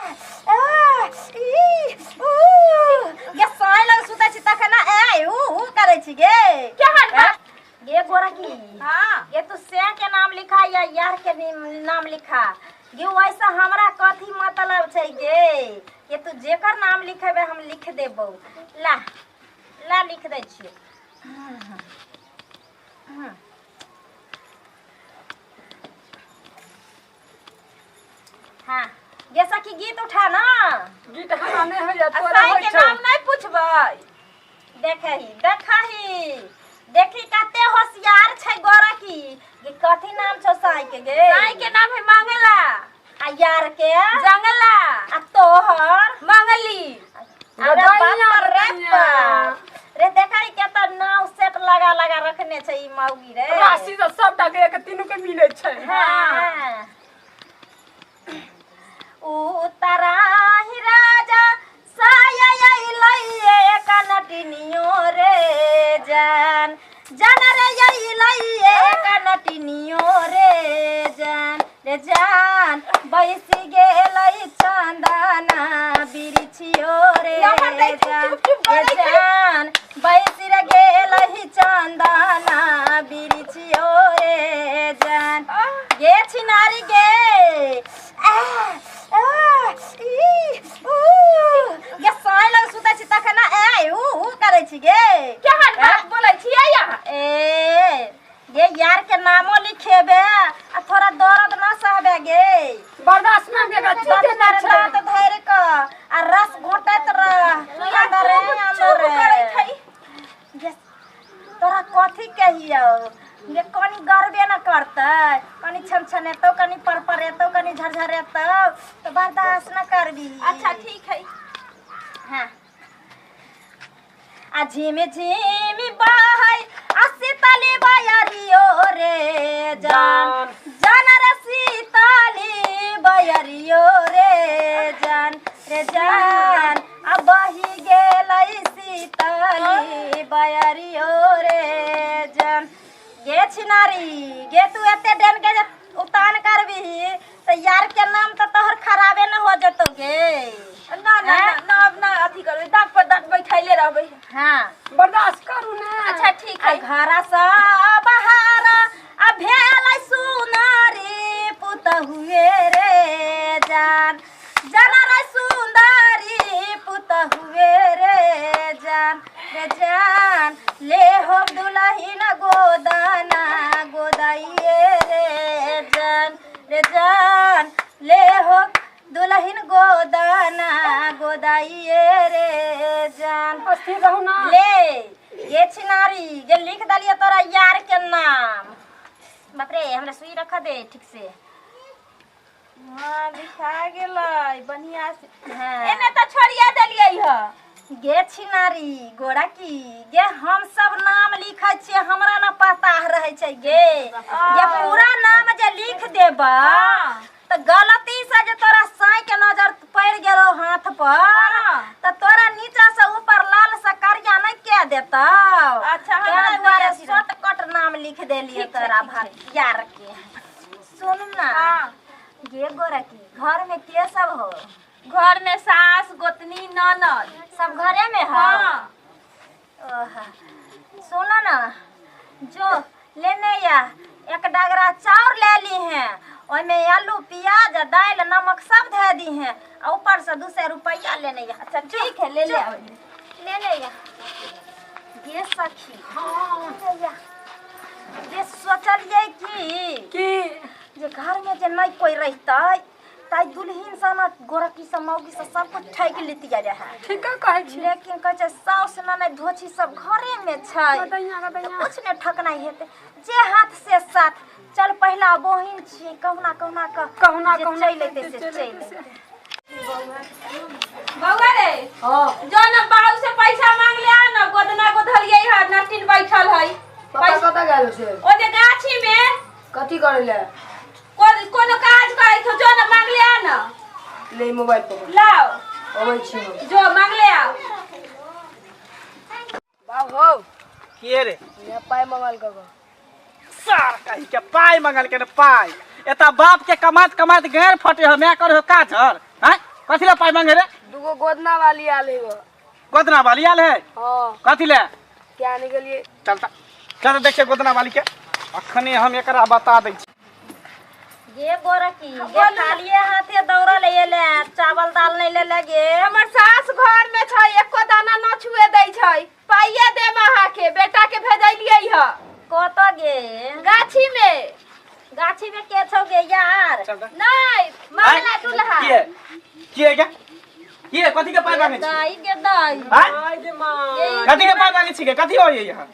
आ, ई, ऊ, गे साँय लग सुतै छी तखन ए ऊ ऊ करै छी गे। केहन बात? गे गोरकी। हाँ। गे तू से के नाम लिखा या यार के नाम लिखा गे, वैसे हमरा कथी मतलब छै गे। ये तू जेकर नाम लिखेबे हम लिख देबौ। ला ला लिख दै छियौ। हाँ गे सखी, गीत उठा ना। गीत हमरा नहि होइए। आ तोरा साई होइ के छौ। नाम नहि पुछबै? देखही देखही देखी, कते होशियार छै गोरकी गे। कथी नाम छौ साई के गे? साई के नाम है मांगला। आ यार के? जंगला। आ तोहर? मंगली। अरे गदैया, बाप रे गदैया। बाप रे, देखा के त नाव सेट लगा लगा रखने छै ई मौगी रे। राशि तऽ सबटा के एक तीनू के मिलै छै। हाँ। उतराही राजा साया अइलैये कनटिनियो रे जान, जान रे अइलैये कनटिनियो रे जान रे जान, बैसि गेलै चंदना बिरिछियो रे नम्बर दै छै, जान चुप चुप रे करै छै। जान, बैसि रे गेलै चंदना बिरिछियो रे जान। गे छिनारी गे, आ, आ, ई, ऊ, गे साँय लग सुतै छी तखन ए ऊ ऊ करै छी गे। केहन बात बोलै छियै अहाँ? ए गे, यार के नामो लिखेबे आ थोड़ा दर्द न सहबे गे? बर्दाश्त ना केगा चीजे ना दांत छै। दांत धरि क आ रस घोटैत रह अंदरे चुप अंदरे। करैत है। गे, तोरा कथी कहियौ गे, कनी गरबे न करतै, कनी छनछनेतौ, कनी परपरेतौ, कनी झरझरेतौ तऽ बर्दाश्त न करबी। अच्छा ठीक है। हाँ, आ झिम झिम बहै आ शीतली बयरियो रे जान, जान रे शीतली बयरियो रे जान रे जान, आ बही गेलै शीतली बयरियो रे जान। गे छिनारी गे, तू एते डेन के जे उतान करबी तऽ यार के नाम तऽ तोहर खराबे न हो जेतौ गे। ना ना। हैं? ना ना, अब ना अथी करबै, दाँत पर दाँत बैठैले रहबै। हाँ। बर्दाश्त करू ने। अच्छा ठीक आ है। घर सँ बाहर आ भेल सुनारी पुतहुए रे जान, जान रे सुंदरी पुतहुए रे जान रे जान, ले हो दुलहिन गोदाना गोदाइए रे जान रे जान, ले हो दुलहिन गोदाना गोदाइए रे जान। स्थिर रहू ना। ले ये छिनारी जे, लिख दलिए तोरा यार के नाम। बाप रे, हमरा सुई रख दे ठीक से। हाँ, लिखा गेलै बढ़िया से। हाँ। एने तऽ छोड़िया देलियै ह। गे छिनारी गोरा की गे, हम सब नाम लिखै छियै, हमरा न पता रहै छै गे। ये पूरा नाम जे लिख देबा तऽ गलती से जे तोरा साँइ के नजर पड़ि गेलौ हाथ पर तऽ तोरा नीचा से ऊपर लाल से करिया नहि कए देतौ। अच्छा, हमरा तें नहि दुआरे अथी रहै। शॉर्टकट नाम लिख देलियै ठीक छै, तोरा ठीक छै। भाई यार के। सुन ना। हाँ। गे गोरकी, घर में के सब हो? घर में सास, गोतनी, ननद। सब घरे में हो? हाँ। ओह, सुनो ना, जो लेने या एक डगरा चाउर ले ली हैं, ओहिमे आलू प्याज दालि नमक सब धे दी हैं आ ऊपर से 200 रुपया लेने या। अच्छा ठीक है, ले ले आबै। लेने या गे सखी। हाँ। ले या जे, सोचलियै कि की? जे घर में जे नहीं कोई रहतै ताइ दुल्हिन से ना गोरकी से मौगी से सब कुछ ठकि लेतियै रहए। ठीके कहै छी। लेकिन कहै छै साउस ननद धोछी सब घरे में छै। गदैया तऽ गदैया। कुछ नहि ठकनाइ हेतै, जे हाथ से साथ चल। पहिला बहिन छियै, कहुना कहुना कऽ कहुना जे कहुना चलि एतै से चलि चलि एतै से। एतै। बौआ रे। हाँ। जो न बाबू से पैसा मांग ले आ न, गोदना गोधलियै है, नटिन बैठल है। पापा कतऽ गेल छै? ओ जे गाछी में। कथी करै ले? कोनो काज करै छौ, जो न मांग ले आ न। ले मोबाइल पकड़। लाओ। अबै छी हम। जो मांग ले आओ। बाप हौ। के रे? यहाँ पाइ मंगल कऽ सार कही के पाइ मंगल के ने पाइ। एता बाप के कमात कमात गैर फटे हो, मैं करो काजर हैं। कथी ले पाइ मांगे रे? दूगो गोदना वाली आयल है गो। गोदना वाली आयल है? हाँ। कथी ले? क्या निकलिए? चलता चल देखिए गोदना वाली के अखने हम एकरा बता दै छी। ये गोरकी ये खालिए हाथे दौड़ल एले, चावल दाल नहीं ले लगे। हमर सास घर में छै, एको दाना न छुए दै छै। पाइये देम अहाँके, बेटा के भेजलियै ह। कत गे? गाछी में। गाछी में के छौ गे यार? चल दा। नहीं, मामला दुल्हा। की है? की है क्या? की है? कथी के पाइ मांगे छी? दाई गे दाई। आँय? आइ गे माँ। ये कथी के पाइ मांगे छी गे? कथी होइए यहाँ?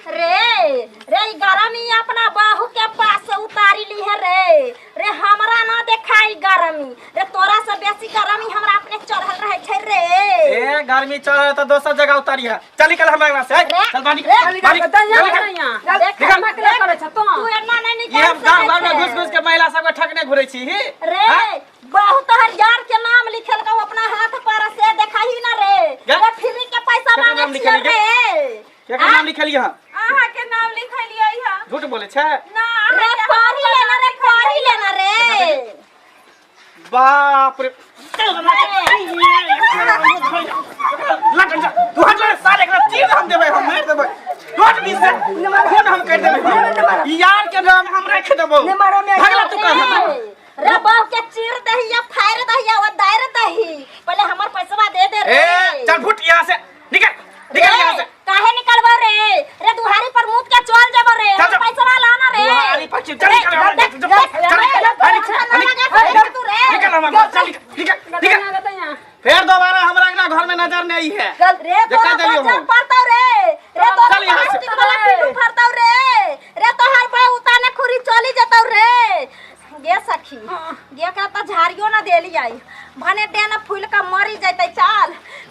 रे रे ई गरमी अपना बहू के पास से उतारी ली है रे। रे हमरा ना देखाई गरमी रे, तोरा से बेसी गरमी हमरा अपने चढ़ल रहे छै रे। ए गर्मी चढ़ त दोसर जगह उतारी है। चल निकल हमरा अंगना से। रे, चल बाहर निकल। रे, बाहर निकल। दइया चल निकल। दइया। देख, निकल। हमरा के करै छ तों? तू एना नहीं ये निकल हम गांव घर में सकै घुस छै। घुस के महिला सबके ठकने घुरै छी ही। रे हाँ? बहु तोहर यार के नाम लिखल का अपना हाथ पर से देखाही ना रे। गे? रे फ्री के पैसा केकर मांगे नाम छियै लिखल गे? रे। केकर नाम लिखलियै हँ? अहाँ के नाम लिखलियै ह। झूठ बोले छै? ना। रे पढ़ी लेना रे, पढ़ी लेना रे। बाप रे, लटक जा तू, हट रे साले, एकरा चीर हम देबै, हम मारि देबै। तू हट बीच से, खून हम कर देबै। ई यार के नाम हम राख देबौ। नहीं मारो मैं। भगला तू कह। रे रे बहू के चीर दही या फाड़ दही या दायर दही, पहले हमर पैसवा दे दे रे। ए चल फुट यहाँ से, निकल निकल यहाँ रे से। काहे निकलबो रे? रे दुहारी पर मुत के चल जेबो रे। चल, चल। पैसवा लाना रे। दुहारी पर चल, निकल रे, चल, देख, चल, देख, चल, रे, निकल, निकल, निकल, तू रे। निकल हमरा घर, चल निकल निकल निकल। दइया दइया। फिर दोबारा हमरा अंगना घर में नजर नहीं है। रे देखा तोरा देलियो बजर हम। पड़तौ रे। रे तोरा चल यहाँ से। प्लास्टिक वाला पिल्लू फड़तौ रे। रे तोहर बहू उताने खुरी चली जतौ रे। गे सखी गे, एकरा त झाड़ियो ना देली आई भने डेना फूल का मरी जैतै। चाल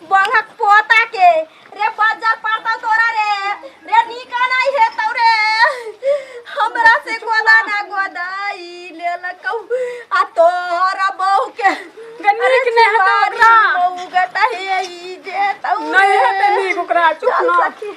बंगक पोता के रे, बजर पड़तौ तोरा रे। रे निका नहीं हेतौ रे, हमरा से गोदा ना गोदाई लेलकौ आ तोरा बहू के। गे नीक नहि हेतौ ओकरा। बहू के त हे ई जेतौ। नहि हेतै नीक ओकरा, चुप चल न। सखी।